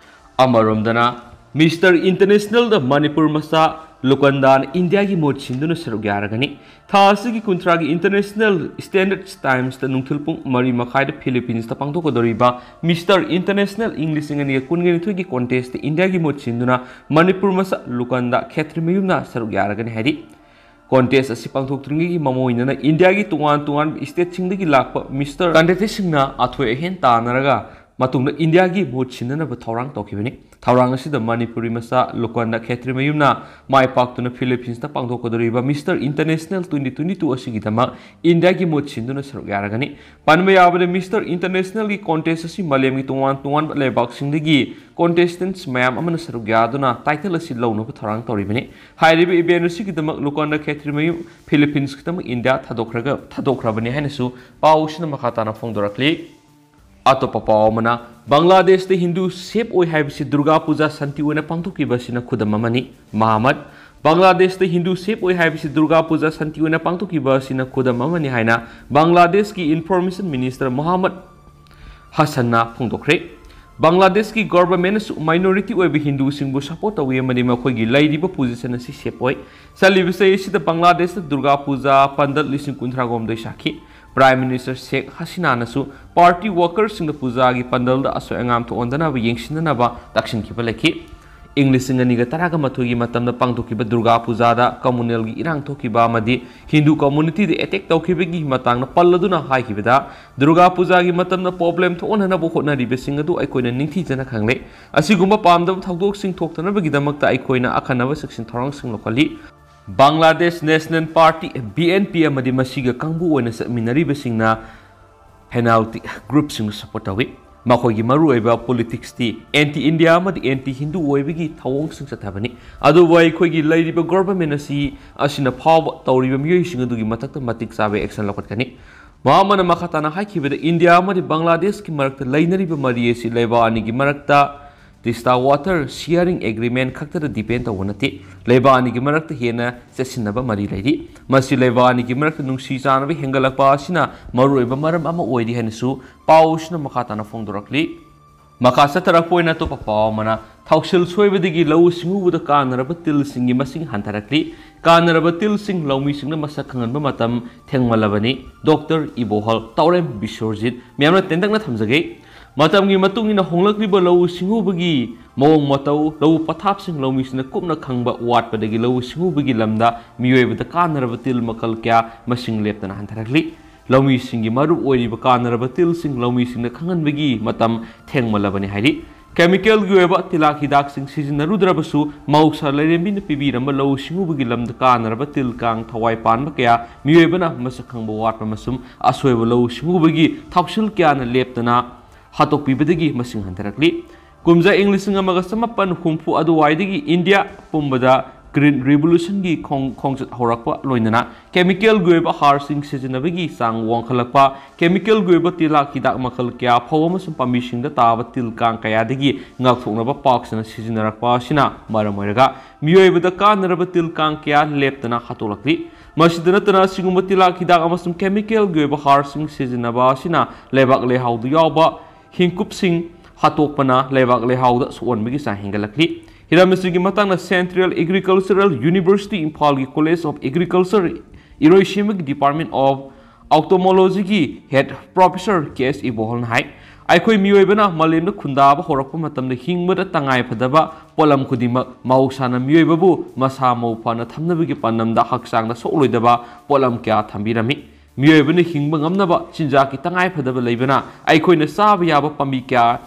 ꯑꯃꯔꯣꯝꯗꯅ Mister Internationalꯗ ꯃꯅꯤꯄꯨꯔ ꯃꯆꯥ ꯂꯨꯀꯟꯗꯥꯅ ꯏꯟꯗꯤꯌꯥꯒꯤ ꯃꯍꯨꯠ ꯁꯤꯟꯗꯨꯅ ꯁꯔꯨꯛ ꯌꯥꯔꯒꯅꯤ꯫ ꯊꯥ ꯑꯁꯤꯒꯤ ꯀꯨꯟꯊ꯭ꯔꯥꯒꯤ International Standard Timesꯇ ꯅꯨꯡꯊꯤꯜ ꯄꯨꯡ ꯃꯔꯤ ꯃꯈꯥꯏꯗ Philippinesta ꯄꯥꯡꯊꯣꯛꯀꯗꯧꯔꯤꯕ Mister International ꯏꯪ ꯂꯤꯁꯤꯡ ꯑꯅꯤꯒ ꯀꯨꯟꯒ ꯅꯤꯊꯣꯏꯒꯤ contestꯇ ꯏꯟꯗꯤꯌꯥꯒꯤ ꯃꯍꯨꯠ ꯁꯤꯟꯗꯨꯅ ꯃꯅꯤꯄꯨꯔ ꯃꯆꯥ ꯂꯨꯀꯟꯗꯥ ꯈꯦꯇ꯭ꯔꯤꯃꯌꯨꯝꯅ ꯁꯔꯨꯛ ꯌꯥꯔꯒꯅꯤ ꯍꯥꯏꯔꯤ꯫ Contest ꯑꯁꯤ ꯄꯥꯡꯊꯣꯛꯇ꯭ꯔꯤꯉꯩꯒꯤ ꯃꯃꯣꯏꯅꯅ ꯏꯟꯗꯤꯌꯥꯒꯤ ꯇꯣꯉꯥꯟ ꯇꯣꯉꯥꯟꯕ stateꯁꯤꯡꯗꯒꯤ ꯂꯥꯛꯄ Mister contestantꯁꯤꯡꯅ ꯑꯊꯣꯏ ꯑꯍꯦꯟ ꯇꯥꯟꯅꯔꯒ ꯃꯇꯨꯡꯗ ꯏꯟꯗꯤꯌꯥꯒꯤ ꯃꯍꯨꯠ ꯁꯤꯟꯅꯅꯕ ꯊꯧꯔꯥꯡ ꯇꯧꯈꯤꯕꯅꯤ꯫ ꯊꯧꯔꯥꯡ ꯑꯁꯤꯗ ꯃꯅꯤꯄꯨꯔꯤ ꯃꯆꯥ ꯂꯨꯀꯟꯗꯥ ꯈꯦꯇ꯭ꯔꯤꯃꯌꯨꯝꯅ ꯃꯥꯏ ꯄꯥꯛꯇꯨꯅ Philippinesta ꯄꯥꯡꯊꯣꯛꯀꯗꯧꯔꯤꯕ Mister International twenty twenty-two ꯑꯁꯤꯒꯤꯗꯃꯛ ꯏꯟꯗꯤꯌꯥꯒꯤ ꯃꯍꯨꯠ ꯁꯤꯟꯗꯨꯅ ꯁꯔꯨꯛ ꯌꯥꯔꯒꯅꯤ꯫ ꯄꯟꯕ ꯌꯥꯕꯗ Mister Internationalꯒꯤ contest ꯑꯁꯤ ꯃꯥꯂꯦꯝꯒꯤ ꯇꯣꯉꯥꯟ ꯇꯣꯉꯥꯟꯕ ꯂꯩꯕꯥꯛꯁꯤꯡꯗꯒꯤ contestants ꯃꯌꯥꯝ ꯑꯃꯅ ꯁꯔꯨꯛ ꯌꯥꯗꯨꯅ title ꯑꯁꯤ ꯂꯧꯅꯕ ꯊꯧꯔꯥꯡ ꯇꯧꯔꯤꯕꯅꯤ꯫ ꯍꯥꯏꯔꯤꯕ event ꯑꯁꯤꯒꯤꯗꯃꯛ ꯂꯨꯀꯟꯗꯥ ꯈꯦꯇ꯭ꯔꯤꯃꯌꯨꯝ Philippineskꯤꯗꯃꯛ ꯏꯟꯗꯤꯌꯥ ꯊꯥꯗꯣꯛꯈ꯭ꯔꯒ ꯊꯥꯗꯣꯛꯈ꯭ꯔꯕꯅꯤ ꯍꯥꯏꯅꯁꯨ ꯄꯥꯎ ꯑꯁꯤꯅ ꯃꯈꯥ ꯇꯥꯅ ꯐꯣꯡꯗꯣꯔꯛꯂꯤ꯫ ꯑꯇꯣꯞꯄ ꯄꯥꯎ ꯑꯃꯅ, ꯕꯪꯒ꯭ꯂꯥꯗꯦꯁꯇ ꯍꯤꯟꯗꯨ safe ꯑꯣꯏ ꯍꯥꯏꯕꯁꯤ ꯗꯨꯔꯒꯥ ꯄꯨꯖꯥ ꯁꯥꯟꯇꯤ ꯑꯣꯏꯅ ꯄꯥꯡꯊꯣꯛꯈꯤꯕ ꯑꯁꯤꯅ ꯈꯨꯗꯝ ꯑꯃꯅꯤ꯫ ꯃꯍꯃꯗ ꯕꯪꯒ꯭ꯂꯥꯗꯦꯁꯇ ꯍꯤꯟꯗꯨ ꯁꯦꯐ ꯑꯣꯏ ꯍꯥꯏꯕꯁꯤ ꯗꯨꯔꯒꯥ ꯄꯨꯖꯥ ꯁꯥꯟꯇꯤ ꯑꯣꯏꯅ ꯄꯥꯡꯊꯣꯛꯈꯤꯕ ꯑꯁꯤꯅ ꯈꯨꯗꯝ ꯑꯃꯅꯤ ꯍꯥꯏꯅ ꯕꯪꯒ꯭ꯂꯥꯗꯦꯁꯀꯤ ꯏꯟꯐꯣꯔꯃꯦꯁꯟ ꯃꯤꯅꯤꯁꯇꯔ ꯃꯣꯍꯥꯃꯗ ꯍꯁꯟꯅ ꯐꯣꯡꯗꯣꯛꯈ꯭ꯔꯦ꯫ ꯕꯪꯒ꯭ꯂꯥꯗꯦꯁꯀꯤ ꯒꯣꯚꯔꯟꯃꯦꯟꯠꯅꯁꯨ ꯃꯥꯏꯅꯣꯔꯤꯇꯤ ꯑꯣꯏꯕ ꯍꯤꯟꯗꯨꯁꯤꯡꯕꯨ ꯁꯄꯣꯔꯠ ꯇꯧꯏ ꯑꯃꯗꯤ ꯃꯈꯣꯏꯒꯤ ꯂꯩꯔꯤꯕ ꯄꯣꯖꯤꯁꯟ ꯑꯁꯤ ꯁꯦꯐ ꯑꯣꯏ꯫ ꯆꯠꯂꯤꯕ ꯆꯍꯤ ꯑꯁꯤꯗ ꯕꯪꯒ꯭ꯂꯥꯗꯦꯁꯇ ꯗꯨꯔꯒꯥ ꯄꯨꯖꯥ ꯄꯥꯟꯗꯜ ꯂꯤꯁꯤꯡ ꯀꯨꯟꯊ꯭ꯔꯥꯒ ꯍꯨꯝꯗꯣꯏ ꯁꯥꯈꯤ꯫ ꯄ꯭ꯔꯥꯏꯝ ꯃꯤꯅꯤꯁꯇꯔ ꯁꯦꯈ ꯍꯁꯤꯅꯥꯅꯁꯨ ꯄꯥꯔꯇꯤ ꯋꯥꯔꯀꯔꯁꯤꯡꯗ ꯄꯨꯖꯥꯒꯤ ꯄꯥꯟꯗꯜꯗ ꯑꯁꯣꯏ ꯑꯉꯥꯝ ꯊꯣꯛꯍꯟꯗꯅꯕ ꯌꯦꯡꯁꯤꯟꯅꯅꯕ ꯇꯛꯁꯤꯟꯈꯤꯕ ꯂꯩꯈꯤ꯫ ꯏꯪ ꯂꯤꯁꯤꯡ ꯑꯅꯤꯒ ꯇꯔꯥꯒ ꯃꯥꯊꯣꯏꯒꯤ ꯃꯇꯝꯗ ꯄꯥꯡꯊꯣꯛꯈꯤꯕ ꯗꯨꯔꯒꯥ ꯄꯨꯖꯥꯗ ꯀꯝꯃꯨꯅꯦꯜꯒꯤ ꯏꯔꯥꯡ ꯊꯣꯛꯈꯤꯕ ꯑꯃꯗꯤ ꯍꯤꯟꯗꯨ ꯀꯝꯃꯨꯅꯤꯇꯤꯗ ꯑꯦꯇꯦꯛ ꯇꯧꯈꯤꯕꯒꯤ ꯃꯇꯥꯡꯗ ꯄꯜꯂꯗꯨꯅ ꯍꯥꯏꯈꯤꯕꯗ, ꯗꯨꯔꯒꯥ ꯄꯨꯖꯥꯒꯤ ꯃꯇꯝꯗ ꯄ꯭ꯔꯣꯕ꯭ꯂꯦꯝ ꯊꯣꯛꯍꯟꯅꯅꯕ ꯍꯣꯠꯅꯔꯤꯕꯁꯤꯡ ꯑꯗꯨ ꯑꯩꯈꯣꯏꯅ ꯅꯤꯡꯊꯤꯖꯅ ꯈꯪꯂꯦ꯫ ꯑꯁꯤꯒꯨꯝꯕ ꯄꯥꯝꯗꯕ ꯊꯧꯗꯣꯛꯁꯤꯡ ꯊꯣꯛꯇꯅꯕꯒꯤꯗꯃꯛꯇ ꯑꯩꯈꯣꯏꯅ ꯑꯈꯟꯅꯕ ꯆꯦꯛꯁꯤꯟ ꯊꯧꯔꯥꯡꯁꯤꯡ ꯂꯧꯈꯠꯂꯤ꯫ Bangladesh national party, B N P, ꯑꯃꯗꯤ ꯃꯁꯤꯒ ꯀꯥꯡꯕꯨ ꯑꯣꯏꯅ ꯆꯠꯃꯤꯟꯅꯔꯤꯕꯁꯤꯡꯅ ꯐꯦꯅꯥꯜꯇꯤ ꯒ꯭ꯔꯨꯞꯁꯤꯡꯕꯨ ꯁꯄꯣꯔꯠ ꯇꯧꯏ꯫ ꯃꯈꯣꯏꯒꯤ ꯃꯔꯨꯑꯣꯏꯕ ꯄꯣꯂꯤꯇꯤꯛꯁꯇꯤ ꯑꯦꯟꯇꯤ ꯏꯟꯗꯤꯌꯥ ꯑꯃꯗꯤ ꯑꯦꯟꯇꯤ ꯍꯤꯟꯗꯨ ꯑꯣꯏꯕꯒꯤ ꯊꯧꯑꯣꯡꯁꯤꯡ ꯆꯠꯊꯕꯅꯤ꯫ ꯑꯗꯨꯕꯨ ꯑꯩꯈꯣꯏꯒꯤ ꯂꯩꯔꯤꯕ ꯒꯣꯚꯔꯟꯃꯦꯟꯠ ꯑꯁꯤ, ꯑꯁꯤꯅ ꯐꯥꯎꯕ ꯇꯧꯔꯤꯕ ꯃꯤꯑꯣꯏꯁꯤꯡ ꯑꯗꯨꯒꯤ ꯃꯊꯛꯇ ꯃꯇꯤꯛ ꯆꯥꯕ ꯑꯦꯛꯁꯟ ꯂꯧꯈꯠꯀꯅꯤ꯫ ꯃꯣꯍꯥꯃꯗꯅ ꯃꯈꯥ ꯇꯥꯅ ꯍꯥꯏꯈꯤꯕꯗ, ꯏꯟꯗꯤꯌꯥ ꯑꯃꯗꯤ ꯕꯪꯒ꯭ꯂꯥꯗꯦꯁꯀꯤ ꯃꯔꯛꯇ ꯂꯩꯅꯔꯤꯕ ꯃꯔꯤ ꯑꯁꯤ ꯂꯩꯕꯥꯛ ꯑꯅꯤꯒꯤ ꯃꯔꯛꯇ ꯇꯤꯁꯇꯥ ꯋꯥꯇꯔ ꯁꯤꯌꯥꯔꯤꯡ ꯑꯦꯒ꯭ꯔꯤꯃꯦꯟꯠ ꯈꯛꯇꯗ ꯗꯤꯄꯦꯟ ꯇꯧꯕ ꯅꯠꯇꯦ꯫ ꯂꯩꯕꯥꯛ ꯑꯅꯤꯒꯤ ꯃꯔꯛꯇ ꯍꯦꯟꯅ ꯆꯦꯠꯁꯤꯟꯅꯕ ꯃꯔꯤ ꯂꯩꯔꯤ꯫ ꯃꯁꯤ ꯂꯩꯕꯥꯛ ꯑꯅꯤꯒꯤ ꯃꯔꯛꯇ ꯅꯨꯡꯁꯤ ꯆꯥꯟꯅꯕ ꯍꯦꯟꯒꯠꯂꯛꯄ ꯑꯁꯤꯅ ꯃꯔꯨꯑꯣꯏꯕ ꯃꯔꯝ ꯑꯃ ꯑꯣꯏꯔꯤ ꯍꯥꯏꯅꯁꯨ ꯄꯥꯎ ꯑꯁꯤꯅ ꯃꯈꯥ ꯇꯥꯅ ꯐꯣꯡꯗꯣꯔꯛꯂꯤ꯫ ꯃꯈꯥ ꯆꯠꯊꯔꯛꯄ ꯑꯣꯏꯅ ꯑꯇꯣꯞꯄ ꯄꯥꯎ ꯑꯃꯅ, ꯊꯥꯎꯁꯤꯜ ꯁꯣꯏꯕꯗꯒꯤ ꯂꯧꯎ ꯁꯤꯡꯎꯕꯗ ꯀꯥꯟꯅꯔꯕ ꯇꯤꯜꯁꯤꯡꯒꯤ ꯃꯁꯤꯡ ꯍꯟꯊꯔꯛꯂꯤ꯫ ꯀꯥꯟꯅꯔꯕ ꯇꯤꯜꯁꯤꯡ ꯂꯧꯃꯤꯁꯤꯡꯅ ꯃꯁꯛ ꯈꯪꯍꯟꯕ ꯃꯇꯝ ꯊꯦꯡꯃꯜꯂꯕꯅꯤ꯫ ꯗꯣꯛꯇꯔ ꯏꯕꯣꯍꯜ, ꯇꯧꯔꯦꯝ ꯕꯤꯁ꯭ꯋꯔꯖꯤꯠ꯫ ꯃꯌꯥꯝꯅ ꯇꯦꯟꯇꯛꯅ ꯊꯝꯖꯒꯦ꯫ ꯃꯇꯝꯒꯤ ꯃꯇꯨꯡ ꯏꯟꯅ ꯍꯣꯡꯂꯛꯂꯤꯕ ꯂꯧꯎ ꯁꯤꯡꯎꯕꯒꯤ ꯃꯑꯣꯡ ꯃꯇꯧ, ꯂꯧꯎ ꯄꯊꯥꯞꯁꯤꯡ ꯂꯧꯃꯤꯁꯤꯡꯅ ꯀꯨꯞꯅ ꯈꯪꯕ ꯋꯥꯠꯄꯗꯒꯤ ꯂꯧꯎ ꯁꯤꯡꯎꯕꯒꯤ ꯂꯝꯗ ꯃꯤꯑꯣꯏꯕꯗ ꯀꯥꯟꯅꯔꯕ ꯇꯤꯜ ꯃꯈꯜ ꯀꯌꯥ ꯃꯁꯤꯡ ꯂꯦꯞꯇꯅ ꯍꯟꯊꯔꯛꯂꯤ꯫ ꯂꯧꯃꯤꯁꯤꯡꯒꯤ ꯃꯔꯨ ꯑꯣꯏꯔꯤꯕ ꯀꯥꯟꯅꯔꯕ ꯇꯤꯜꯁꯤꯡ ꯂꯧꯃꯤꯁꯤꯡꯗ ꯈꯪꯍꯟꯕꯒꯤ ꯃꯇꯝ ꯊꯦꯡꯃꯜꯂꯕꯅꯤ ꯍꯥꯏꯔꯤ꯫ ꯀꯦꯃꯤꯀꯦꯜꯒꯤ ꯑꯣꯏꯕ ꯇꯤꯜꯍꯥꯛ ꯍꯤꯗꯥꯛꯁꯤꯡ ꯁꯤꯖꯤꯟꯅꯔꯨꯗ꯭ꯔꯕꯁꯨ ꯃꯍꯧꯁꯥ ꯂꯥꯏꯔꯦꯝꯕꯤꯅ ꯄꯤꯕꯤꯔꯝꯕ ꯂꯧꯎ ꯁꯤꯡꯎꯕꯒꯤ ꯂꯝꯗ ꯀꯥꯟꯅꯔꯕ ꯇꯤꯜ ꯀꯥꯡ ꯊꯋꯥꯏ ꯄꯥꯟꯕ ꯀꯌꯥ ꯃꯤꯑꯣꯏꯕꯅ ꯃꯁꯛ ꯈꯪꯕ ꯋꯥꯠꯄ ꯑꯃꯁꯨꯡ ꯑꯁꯣꯏꯕ ꯂꯧꯎ ꯁꯤꯡꯎꯕꯒꯤ ꯊꯥꯎꯁꯤꯜ ꯀꯌꯥꯅ ꯂꯦꯞꯇꯅ ꯍꯥꯠꯇꯣꯛꯄꯤꯕꯗꯒꯤ ꯃꯁꯤꯡ ꯍꯟꯊꯔꯛꯂꯤ꯫ ꯀꯨꯝꯖꯥ ꯏꯪ ꯂꯤꯁꯤꯡ ꯑꯃꯒ ꯆꯃꯥꯄꯟ ꯍꯨꯝꯐꯨ ꯑꯗꯨꯋꯥꯏꯗꯒꯤ ꯏꯟꯗꯤꯌꯥ ꯄꯨꯝꯕꯗ Green Revolutionꯒꯤ ꯈꯣꯡ-, ꯈꯣꯡꯆꯠ ꯍꯧꯔꯛꯄ ꯂꯣꯏꯅꯅ chemicalꯒꯤ ꯑꯣꯏꯕ ꯍꯥꯔꯁꯤꯡ ꯁꯤꯖꯤꯟꯅꯕꯒꯤ ꯆꯥꯡ ꯋꯥꯡꯈꯠꯂꯛꯄ, chemicalꯒꯤ ꯑꯣꯏꯕ ꯇꯤꯜꯍꯥꯛ ꯍꯤꯗꯥꯛ ꯃꯈꯜ ꯀꯌꯥ ꯐꯧ ꯑꯃꯁꯨꯡ ꯄꯥꯝꯕꯤꯁꯤꯡꯗ ꯇꯥꯕ ꯇꯤꯜ ꯀꯥꯡ ꯀꯌꯥꯗꯒꯤ ꯉꯥꯛꯊꯣꯛꯅꯕ ꯄꯥꯛ ꯁꯟꯅ ꯁꯤꯖꯤꯟꯅꯔꯛꯄ ꯑꯁꯤꯅ ꯃꯔꯝ ꯑꯣꯏꯔꯒ ꯃꯤꯑꯣꯏꯕꯗ ꯀꯥꯟꯅꯔꯕ ꯇꯤꯜ ꯀꯥꯡ ꯀꯌꯥ ꯂꯦꯞꯇꯅ ꯍꯥꯠꯇꯣꯛꯂꯛꯂꯤ꯫ ꯃꯁꯤꯗ ꯅꯠꯇꯅ ꯑꯁꯤꯒꯨꯝꯕ ꯇꯤꯜꯍꯥꯛ ꯍꯤꯗꯥꯛ ꯑꯃꯁꯨꯡ chemicalꯒꯤ ꯑꯣꯏꯕ ꯍꯥꯔꯁꯤꯡ ꯁꯤꯖꯤꯟꯅꯕ ꯑꯁꯤꯅ ꯂꯩꯕꯥꯛ ꯂꯩꯍꯥꯎꯗ ꯌꯥꯎꯕ ꯍꯤꯡꯀꯨꯞꯁꯤꯡ ꯍꯥꯠꯇꯣꯛꯄꯅ ꯂꯩꯕꯥꯛ ꯂꯩꯍꯥꯎꯗ ꯁꯣꯛꯍꯟꯕꯒꯤ ꯆꯥꯡ ꯍꯦꯟꯒꯠꯂꯛꯂꯤ꯫ ꯍꯤꯔꯝ ꯑꯁꯤꯒꯤ ꯃꯇꯥꯡꯗ Central Agricultural University ꯏꯝꯐꯥꯜꯒꯤ College of Agriculture ꯏꯔꯣꯏꯁꯦꯝꯕꯒꯤ Department of Ophthalmologyꯒꯤ Head Professor ꯀꯦ ꯑꯦꯁ ꯏꯕꯣꯍꯜꯅ ꯍꯥꯏ, ꯑꯩꯈꯣꯏ ꯃꯤꯑꯣꯏꯕꯅ ꯃꯥꯂꯦꯝꯗ ꯈꯨꯟꯗꯥꯕ ꯍꯧꯔꯛꯄ ꯃꯇꯝꯗ ꯍꯤꯡꯕꯗ ꯇꯉꯥꯏ ꯐꯗꯕ ꯄꯣꯠꯂꯝ ꯈꯨꯗꯤꯡꯃꯛ ꯃꯍꯧꯁꯥꯅ ꯃꯤꯑꯣꯏꯕꯕꯨ ꯃꯁꯥ ꯃꯎ ꯐꯅ ꯊꯝꯅꯕꯒꯤ ꯄꯥꯟꯗꯝꯗ ꯍꯛꯆꯥꯡꯗ ꯁꯣꯛꯂꯣꯏꯗꯕ ꯄꯣꯠꯂꯝ ꯀꯌꯥ ꯊꯝꯕꯤꯔꯝꯃꯤ꯫ ꯃꯤꯑꯣꯏꯕꯅ ꯍꯤꯡꯕ ꯉꯝꯅꯕ ꯆꯤꯟꯖꯥꯛꯀꯤ ꯇꯉꯥꯏ ꯐꯗꯕ ꯂꯩꯕꯅ ꯑꯩꯈꯣꯏꯅ ꯆꯥꯕ ꯌꯥꯕ ꯄꯥꯝꯕꯤ ꯀꯌꯥ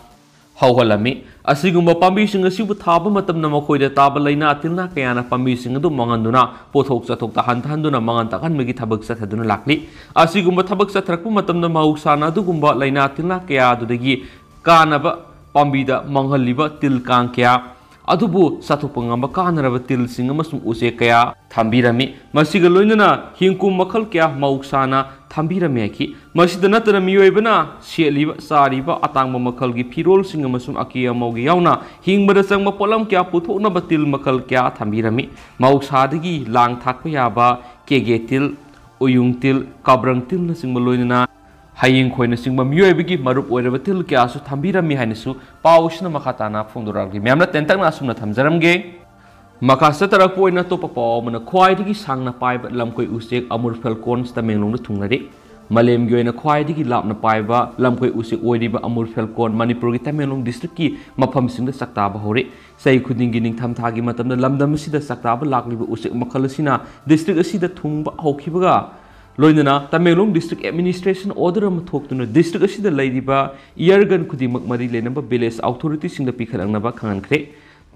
ꯍꯧꯍꯜꯂꯝꯃꯤ꯫ ꯑꯁꯤꯒꯨꯝꯕ ꯄꯥꯝꯕꯤꯁꯤꯡ ꯑꯁꯤꯕꯨ ꯊꯥꯕ ꯃꯇꯝꯗ ꯃꯈꯣꯏꯗ ꯇꯥꯕ ꯂꯥꯏꯅꯥ ꯇꯤꯟꯅꯥ ꯀꯌꯥꯅ ꯄꯥꯝꯕꯤꯁꯤꯡ ꯑꯗꯨ ꯃꯥꯡꯍꯟꯗꯨꯅ ꯄꯣꯠꯊꯣꯛ ꯆꯥꯊꯣꯛꯇ ꯍꯟꯊꯍꯟꯗꯨꯅ ꯃꯥꯡꯍꯟ ꯇꯥꯛꯍꯟꯕꯒꯤ ꯊꯕꯛ ꯆꯠꯊꯗꯨꯅ ꯂꯥꯛꯂꯤ꯫ ꯑꯁꯤꯒꯨꯝꯕ ꯊꯕꯛ ꯆꯠꯊꯔꯛꯄ ꯃꯇꯝꯗ ꯃꯍꯧꯁꯥꯅ ꯑꯗꯨꯒꯨꯝꯕ ꯂꯥꯏꯅꯥ ꯇꯤꯟꯅꯥ ꯀꯌꯥ ꯑꯗꯨꯗꯒꯤ ꯀꯥꯟꯅꯕ ꯄꯥꯝꯕꯤꯗ ꯃꯥꯡꯍꯜꯂꯤꯕ ꯇꯤꯜ ꯀꯥꯡ ꯀꯌꯥ ꯑꯗꯨꯕꯨ ꯆꯥꯊꯣꯛꯄ ꯉꯝꯕ ꯀꯥꯟꯅꯔꯕ ꯇꯤꯜꯁꯤꯡ ꯑꯃꯁꯨꯡ ꯎꯆꯦꯛ ꯀꯌꯥ ꯊꯝꯕꯤꯔꯝꯃꯤ꯫ ꯃꯁꯤꯒ ꯂꯣꯏꯅꯅ ꯍꯤꯡꯀꯨꯝ ꯃꯈꯜ ꯀꯌꯥ ꯃꯍꯧꯁꯥꯅ ꯊꯝꯕꯤꯔꯝꯃꯤ ꯍꯥꯏꯈꯤ꯫ ꯃꯁꯤꯗ ꯅꯠꯇꯅ ꯃꯤꯑꯣꯏꯕꯅ ꯁꯦꯠꯂꯤꯕ, ꯆꯥꯔꯤꯕ ꯑꯇꯥꯡꯕ ꯃꯈꯜꯒꯤ ꯐꯤꯔꯣꯜꯁꯤꯡ ꯑꯃꯁꯨꯡ ꯑꯀꯦ ꯑꯃꯧꯒ ꯌꯥꯎꯅ ꯍꯤꯡꯕꯗ ꯆꯪꯕ ꯄꯣꯠꯂꯝ ꯀꯌꯥ ꯄꯨꯊꯣꯛꯅꯕ ꯇꯤꯜ ꯃꯈꯜ ꯀꯌꯥ ꯊꯝꯕꯤꯔꯝꯃꯤ꯫ ꯃꯍꯧꯁꯥꯗꯒꯤ ꯂꯥꯡ ꯊꯥꯛꯄ ꯌꯥꯕ ꯀꯦꯒꯦ ꯇꯤꯜ, ꯎꯌꯨꯡ ꯇꯤꯜ, ꯀꯥꯕ꯭ꯔꯪ ꯇꯤꯜꯅꯆꯤꯡꯕ ꯂꯣꯏꯅꯅ ꯍꯌꯤꯡ ꯈꯣꯏꯅꯆꯤꯡꯕ ꯃꯤꯑꯣꯏꯕꯒꯤ ꯃꯔꯨꯞ ꯑꯣꯏꯔꯕ ꯇꯤꯜ ꯀꯌꯥꯁꯨ ꯊꯝꯕꯤꯔꯝꯃꯤ ꯍꯥꯏꯅꯁꯨ ꯄꯥꯎ ꯑꯁꯤꯅ ꯃꯈꯥ ꯇꯥꯅ ꯐꯣꯡꯗꯣꯔꯛꯂꯤ꯫ ꯃꯌꯥꯝꯅ ꯇꯦꯟꯇꯛꯅ ꯑꯁꯨꯝꯅ ꯊꯝꯖꯔꯝꯒꯦ꯫ ꯃꯈꯥ ꯆꯠꯊꯔꯛꯄ ꯑꯣꯏꯅ ꯑꯇꯣꯞꯄ ꯄꯥꯎ ꯑꯃꯅ ꯈ꯭ꯋꯥꯏꯗꯒꯤ ꯁꯥꯡꯅ ꯄꯥꯏꯕ ꯂꯝꯀꯣꯏ ꯎꯆꯦꯛ ꯑꯃꯨꯔ ꯐꯦꯜꯀꯣꯟ ꯇꯃꯦꯡꯂꯣꯡꯗ ꯊꯨꯡꯂꯔꯦ꯫ ꯃꯥꯂꯦꯝꯒꯤ ꯑꯣꯏꯅ ꯈ꯭ꯋꯥꯏꯗꯒꯤ ꯂꯥꯞꯅ ꯄꯥꯏꯕ ꯂꯝꯀꯣꯏ ꯎꯆꯦꯛ ꯑꯣꯏꯔꯤꯕ ꯑꯃꯨꯔ ꯐꯦꯜꯀꯣꯟ ꯃꯅꯤꯄꯨꯔꯒꯤ ꯇꯃꯦꯡꯂꯣꯡ ꯗꯤꯁꯇ꯭ꯔꯤꯛꯀꯤ ꯃꯐꯝꯁꯤꯡꯗ ꯆꯥꯛꯇꯥꯕ ꯍꯧꯔꯦ꯫ ꯆꯍꯤ ꯈꯨꯗꯤꯡꯒꯤ ꯅꯤꯡꯊꯝꯊꯥꯒꯤ ꯃꯇꯝꯗ ꯂꯝꯗꯝ ꯑꯁꯤꯗ ꯆꯥꯛꯇꯥꯕ ꯂꯥꯛꯂꯤꯕ ꯎꯆꯦꯛ ꯃꯈꯜ ꯑꯁꯤꯅ ꯗꯤꯁꯇ꯭ꯔꯤꯛ ꯑꯁꯤꯗ ꯊꯨꯡꯕ ꯍꯧꯈꯤꯕꯒ ꯂꯣꯏꯅꯅ ꯇꯃꯦꯡꯂꯣꯡ ꯗꯤꯁꯇ꯭ꯔꯤꯛ ꯑꯦꯗꯃꯤꯅꯤꯁꯇ꯭ꯔꯦꯁꯟ ꯑꯣꯔꯗꯔ ꯑꯃ ꯊꯣꯛꯇꯨꯅ ꯗꯤꯁꯇ꯭ꯔꯤꯛ ꯑꯁꯤꯗ ꯂꯩꯔꯤꯕ ꯏꯌꯔꯒꯟ ꯈꯨꯗꯤꯡꯃꯛ ꯃꯔꯤ ꯂꯩꯅꯕ ꯚꯤꯂꯦꯖ ꯑꯣꯊꯣꯔꯤꯇꯤꯁꯤꯡꯗ ꯄꯤꯈꯠꯂꯛꯅꯕ ꯈꯪꯍꯟꯈ꯭ꯔꯦ꯫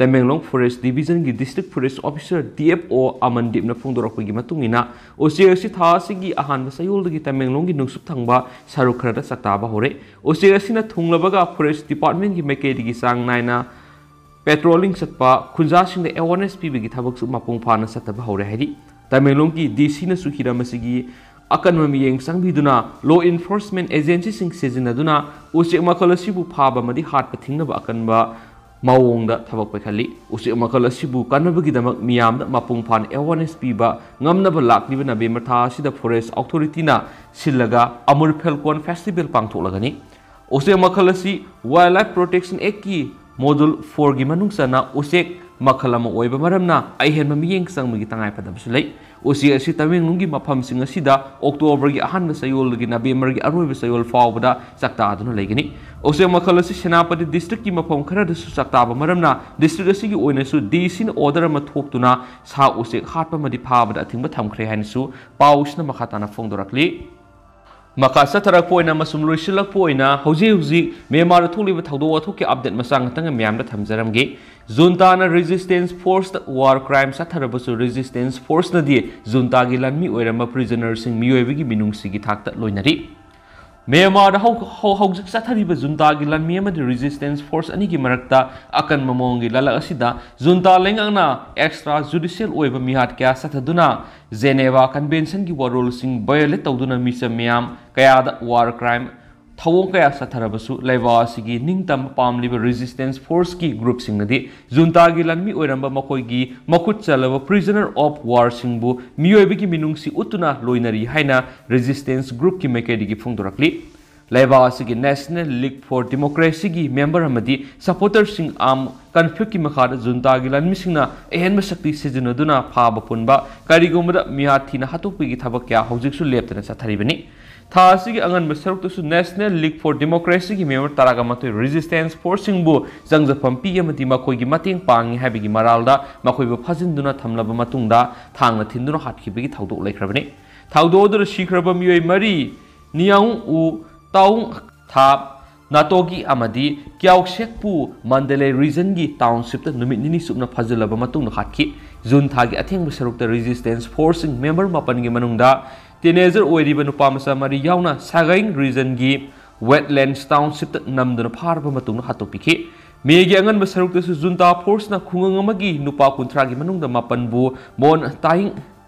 ꯇꯃꯦꯡꯂꯣꯡ ꯐꯣꯔꯦꯁ ꯗꯤꯕꯤꯖꯟꯒꯤ district forest officer D F O ꯑꯃꯟꯗꯤꯞꯅ ꯐꯣꯡꯗꯣꯔꯛꯄꯒꯤ ꯃꯇꯨꯡ ꯏꯟꯅ, ꯎꯆꯦꯛ ꯑꯁꯤ ꯊꯥ ꯑꯁꯤꯒꯤ ꯑꯍꯥꯟꯕ ꯆꯌꯣꯜꯗꯒꯤ ꯇꯃꯦꯡꯂꯣꯡꯒꯤ ꯅꯣꯡꯆꯨꯞ ꯊꯪꯕ ꯁꯔꯨꯛ ꯈꯔꯗ ꯆꯥꯛꯇꯥꯕ ꯍꯧꯔꯦ꯫ ꯎꯆꯦꯛ ꯑꯁꯤꯅ ꯊꯨꯡꯂꯕꯒ ꯐꯣꯔꯦꯁ ꯗꯤꯄꯥꯔꯠꯃꯦꯟꯒꯤ ꯃꯥꯏꯀꯩꯗꯒꯤ ꯆꯥꯡ ꯅꯥꯏꯅ ꯄꯦꯇ꯭ꯔꯣꯂꯤꯡ ꯆꯠꯄ ꯈꯨꯟꯖꯥꯁꯤꯡꯗ ꯑꯦꯋꯥꯔꯅꯦꯁ ꯄꯤꯕꯒꯤ ꯊꯕꯛꯁꯨ ꯃꯄꯨꯡ ꯐꯥꯅ ꯆꯠꯊꯕ ꯍꯧꯔꯦ ꯍꯥꯏꯔꯤ꯫ ꯇꯃꯦꯡꯂꯣꯡꯒꯤ ꯗꯤ ꯁꯤꯅꯁꯨ ꯍꯤꯔꯝ ꯑꯁꯤꯒꯤ ꯑꯀꯟꯕ ꯃꯤꯠꯌꯦꯡ ꯆꯪꯕꯤꯗꯨꯅ ꯂꯣ ꯏꯟꯐꯣꯔꯁꯃꯦꯟ ꯑꯦꯖꯦꯟꯁꯤꯁꯤꯡ ꯁꯤꯖꯤꯟꯅꯗꯨꯅ ꯎꯆꯦꯛ ꯃꯈꯜ ꯑꯁꯤꯕꯨ ꯐꯥꯕ ꯑꯃꯗꯤ ꯍꯥꯠꯄ ꯊꯤꯡꯅꯕ ꯑꯀꯟꯕ ꯃꯑꯣꯡꯗ ꯊꯕꯛ ꯄꯥꯏꯈꯠꯂꯤ꯫ ꯎꯆꯦꯛ ꯃꯈꯜ ꯑꯁꯤꯕꯨ ꯀꯟꯅꯕꯒꯤꯗꯃꯛ ꯃꯤꯌꯥꯝꯗ ꯃꯄꯨꯡ ꯐꯥꯅ ꯑꯦꯋꯥꯔꯅꯦꯁ ꯄꯤꯕ ꯉꯝꯅꯕ ꯂꯥꯛꯂꯤꯕ ꯅꯕꯦꯝꯕꯔ ꯊꯥ ꯑꯁꯤꯗ ꯐꯣꯔꯦꯁ ꯑꯣꯊꯣꯔꯤꯇꯤꯅ ꯁꯤꯜꯂꯒ ꯑꯃꯨꯔ ꯐꯦꯜꯀꯣꯟ ꯐꯦꯁꯇꯤꯚꯦꯜ ꯄꯥꯡꯊꯣꯛꯂꯒꯅꯤ꯫ ꯎꯆꯦꯛ ꯃꯈꯜ ꯑꯁꯤ ꯋꯥꯏꯜꯗ ꯂꯥꯏꯐ ꯄ꯭ꯔꯣꯇꯦꯛꯁꯟ ꯑꯦꯛꯀꯤ ꯃꯣꯗꯨꯜ ꯐꯣꯔꯒꯤ ꯃꯅꯨꯡ ꯆꯟꯅ ꯎꯆꯦꯛ ꯃꯈꯜ ꯑꯃ ꯑꯣꯏꯕ ꯃꯔꯝꯅ ꯑꯍꯦꯟꯕ ꯃꯤꯠꯌꯦꯡ ꯆꯪꯕꯒꯤ ꯇꯉꯥꯏꯐꯗꯕꯁꯨ ꯂꯩ꯫ ꯎꯆꯦꯛ ꯑꯁꯤ ꯇꯃꯦꯡꯂꯣꯡꯒꯤ ꯃꯐꯝꯁꯤꯡ ꯑꯁꯤꯗ ꯑꯣꯛꯇꯣꯕꯔꯒꯤ ꯑꯍꯥꯟꯕ ꯆꯌꯣꯜꯗꯒꯤ ꯅꯕꯦꯝꯕꯔꯒꯤ ꯑꯔꯣꯏꯕ ꯆꯌꯣꯜ ꯐꯥꯎꯕꯗ ꯆꯥꯛꯇꯥꯗꯨꯅ ꯂꯩꯒꯅꯤ꯫ ꯎꯆꯦꯛ ꯃꯈꯜ ꯑꯁꯤ ꯁꯦꯅꯥꯄꯇꯤ ꯗꯤꯁꯇ꯭ꯔꯤꯛꯀꯤ ꯃꯐꯝ ꯈꯔꯗꯁꯨ ꯆꯥꯛꯇꯥꯕ ꯃꯔꯝꯅ ꯗꯤꯁꯇ꯭ꯔꯤꯛ ꯑꯁꯤꯒꯤ ꯑꯣꯏꯅꯁꯨ ꯗꯤ ꯁꯤꯅ ꯑꯣꯔꯗꯔ ꯑꯃ ꯊꯣꯛꯇꯨꯅ ꯁꯥ ꯎꯆꯦꯛ ꯍꯥꯠꯄ ꯑꯃꯗꯤ ꯐꯥꯕꯗ ꯑꯊꯤꯡꯕ ꯊꯝꯈ꯭ꯔꯦ ꯍꯥꯏꯅꯁꯨ ꯄꯥꯎꯁꯤꯅ ꯃꯈꯥ ꯇꯥꯅ ꯐꯣꯡꯗꯣꯔꯛꯂꯤ꯫ ꯃꯈꯥ ꯆꯠꯊꯔꯛꯄ ꯑꯣꯏꯅ ꯑꯃꯁꯨꯡ ꯂꯣꯏꯁꯤꯜꯂꯛꯄ ꯑꯣꯏꯅ ꯍꯧꯖꯤꯛ ꯍꯧꯖꯤꯛ ꯃ꯭ꯌꯥꯟꯃꯥꯔꯗ ꯊꯣꯛꯂꯤꯕ ꯊꯧꯗꯣꯛ ꯋꯥꯊꯣꯛꯀꯤ ꯑꯞꯗꯦꯠ ꯃꯆꯥ ꯉꯥꯛꯇꯪ ꯃꯌꯥꯝꯗ ꯊꯝꯖꯔꯝꯒꯦ꯫ ꯖꯨꯟꯇꯥꯅ ꯔꯦꯖꯤꯁꯇꯦꯟꯁ ꯐꯣꯔꯁꯇ ꯋꯥꯔ ꯀ꯭ꯔꯥꯏꯝ ꯆꯠꯊꯔꯕꯁꯨ ꯔꯦꯖꯤꯁꯇꯦꯟꯁ ꯐꯣꯔꯁꯅꯗꯤ ꯖꯨꯟꯇꯥꯒꯤ ꯂꯥꯟꯃꯤ ꯑꯣꯏꯔꯝꯕ ꯄ꯭ꯔꯤꯖꯅꯔꯁꯤꯡ ꯃꯤꯑꯣꯏꯕꯒꯤ ꯃꯤꯅꯨꯡꯁꯤꯒꯤ ꯊꯥꯛꯇ ꯂꯣꯏꯅꯔꯤ꯫ ꯃ꯭ꯌꯥꯟꯃꯥꯔꯗ ꯍꯧ-, ꯍꯧ-, ꯍꯧꯖꯤꯛ ꯆꯠꯊꯔꯤꯕ ꯖꯨꯟꯇꯥꯒꯤ ꯂꯥꯟꯃꯤ ꯑꯃꯗꯤ ꯔꯦꯖꯤꯁꯇꯦꯟꯁ ꯐꯣꯔꯁ ꯑꯅꯤꯒꯤ ꯃꯔꯛꯇ ꯑꯀꯟꯕ ꯃꯑꯣꯡꯒꯤ ꯂꯥꯜꯂꯛ ꯑꯁꯤꯗ ꯖꯨꯟꯇꯥ ꯂꯩꯉꯥꯛꯅ ꯑꯦꯛꯁꯇ꯭ꯔꯥ ꯖꯨꯗꯤꯁꯤꯌꯦꯜ ꯑꯣꯏꯕ ꯃꯤꯍꯥꯠ ꯀꯌꯥ ꯆꯠꯊꯗꯨꯅ ꯖꯦꯅꯦꯚꯥ ꯀꯟꯚꯦꯟꯁꯟꯒꯤ ꯋꯥꯔꯣꯜꯁꯤꯡ ꯚꯥꯏꯑꯣꯂꯦꯠ ꯇꯧꯗꯨꯅ ꯃꯤꯆꯝ ꯃꯤꯌꯥꯝ ꯀꯌꯥꯗ ꯋꯥꯔ ꯀ꯭ꯔꯥꯏꯝ ꯊꯧꯑꯣꯡ ꯀꯌꯥ ꯆꯠꯊꯔꯕꯁꯨ ꯂꯩꯕꯥꯛ ꯑꯁꯤꯒꯤ ꯅꯤꯡꯇꯝꯕ ꯄꯥꯝꯂꯤꯕ ꯔꯦꯖꯤꯁꯇꯦꯟꯁ ꯐꯣꯔꯁꯀꯤ ꯒ꯭ꯔꯨꯞꯁꯤꯡꯅꯗꯤ ꯖꯨꯟꯇꯥꯒꯤ ꯂꯥꯟꯃꯤ ꯑꯣꯏꯔꯝꯕ ꯃꯈꯣꯏꯒꯤ ꯃꯈꯨꯠ ꯆꯜꯂꯕ ꯄ꯭ꯔꯤꯖꯅꯔ ꯑꯣꯐ ꯋꯥꯔꯁꯤꯡꯕꯨ ꯃꯤꯑꯣꯏꯕꯒꯤ ꯃꯤꯅꯨꯡꯁꯤ ꯎꯠꯇꯨꯅ ꯂꯣꯏꯅꯔꯤ ꯍꯥꯏꯅ ꯔꯦꯖꯤꯁꯇꯦꯟꯁ ꯒ꯭ꯔꯨꯞꯀꯤ ꯃꯥꯏꯀꯩꯗꯒꯤ ꯐꯣꯡꯗꯣꯔꯛꯂꯤ꯫ ꯂꯩꯕꯥꯛ ꯑꯁꯤꯒꯤ National League for Democracyꯒꯤ ꯃꯦꯝꯕꯔ ꯑꯃꯗꯤ ꯁꯄꯣꯔꯇꯔꯁꯤꯡ ꯑꯥꯔꯝ ꯀꯟꯐ꯭ꯂꯤꯛꯀꯤ ꯃꯈꯥꯗ ꯖꯨꯟꯇꯥꯒꯤ ꯂꯥꯟꯃꯤꯁꯤꯡꯅ ꯑꯍꯦꯟꯕ ꯁꯛꯇꯤ ꯁꯤꯖꯤꯟꯅꯗꯨꯅ ꯐꯥꯕ ꯄꯨꯟꯕ ꯀꯔꯤꯒꯨꯝꯕꯗ ꯃꯤꯍꯥꯠ ꯊꯤꯅ ꯍꯥꯠꯇꯣꯛꯄꯒꯤ ꯊꯕꯛ ꯀꯌꯥ ꯍꯧꯖꯤꯛꯁꯨ ꯂꯦꯞꯇꯅ ꯆꯠꯊꯔꯤꯕꯅꯤ꯫ ꯊꯥ ꯑꯁꯤꯒꯤ ꯑꯉꯟꯕ ꯁꯔꯨꯛꯇꯁꯨ National League for Democracyꯒꯤ ꯃꯦꯝꯕꯔ ꯇꯔꯥꯒ ꯃꯥꯊꯣꯏ ꯔꯦꯖꯤꯁꯇꯦꯟꯁ ꯐꯣꯔꯁꯁꯤꯡꯕꯨ ꯆꯪꯖꯐꯝ ꯄꯤ ꯑꯃꯗꯤ ꯃꯈꯣꯏꯒꯤ ꯃꯇꯦꯡ ꯄꯥꯡꯉꯤ ꯍꯥꯏꯕꯒꯤ ꯃꯔꯥꯜꯗ ꯃꯈꯣꯏꯕꯨ ꯐꯥꯖꯤꯟꯗꯨꯅ ꯊꯝꯂꯕ ꯃꯇꯨꯡꯗ ꯊꯥꯡꯅ ꯊꯤꯟꯗꯨꯅ ꯍꯥꯠꯈꯤꯕꯒꯤ ꯊꯧꯗꯣꯛ ꯂꯩꯈ꯭ꯔꯕꯅꯤ꯫ ꯊꯧꯗꯣꯛ ꯑꯗꯨꯗ ꯁꯤꯈ꯭ꯔꯕ ꯃꯤꯑꯣꯏ ꯃꯔꯤ ꯅꯤꯌꯥꯡ ꯎ ꯇꯥꯎꯡ ꯊꯥꯞ ꯅꯥꯇꯣꯒꯤ ꯑꯃꯗꯤ ꯀ꯭ꯌꯥꯎꯁꯦꯛꯄꯨ ꯃꯟꯗꯂꯦ ꯔꯤꯖꯟꯒꯤ ꯇꯥꯎꯟꯁꯤꯞꯇ ꯅꯨꯃꯤꯠ ꯅꯤꯅꯤ ꯆꯨꯞꯅ ꯐꯥꯖꯤꯜꯂꯕ ꯃꯇꯨꯡꯗ ꯍꯥꯠꯈꯤ꯫ ꯖꯨꯟ ꯊꯥꯒꯤ ꯑꯊꯦꯡꯕ ꯁꯔꯨꯛꯇ ꯔꯦꯖꯤꯁꯇꯦꯟꯁ ꯐꯣꯔꯁꯁꯤꯡ ꯃꯦꯝꯕꯔ ꯃꯥꯄꯟꯒꯤ ꯃꯅꯨꯡꯗ ꯇꯤꯅꯦꯖꯔ ꯑꯣꯏꯔꯤꯕ ꯅꯨꯄꯥ ꯃꯆꯥ ꯃꯔꯤ ꯌꯥꯎꯅ ꯁꯥꯒꯥꯏꯡ ꯔꯤꯖꯟꯒꯤ ꯋꯦꯠꯂꯦꯟꯁ ꯇꯥꯎꯟꯁꯤꯞꯇ ꯅꯝꯗꯨꯅ ꯐꯥꯔꯕ ꯃꯇꯨꯡꯗ ꯍꯥꯠꯇꯣꯛꯄꯤꯈꯤ꯫ ꯃꯦꯒꯤ ꯑꯉꯟꯕ ꯁꯔꯨꯛꯇꯁꯨ ꯖꯨꯟꯇꯥ ꯐꯣꯔꯁꯅ ꯈꯨꯡꯒꯪ ꯑꯃꯒꯤ ꯅꯨꯄꯥ ꯀꯨꯟꯊ꯭ꯔꯥꯒꯤ ꯃꯅꯨꯡꯗ ꯃꯥꯄꯟꯕꯨ ꯃꯣꯟ ꯇꯥꯏꯡ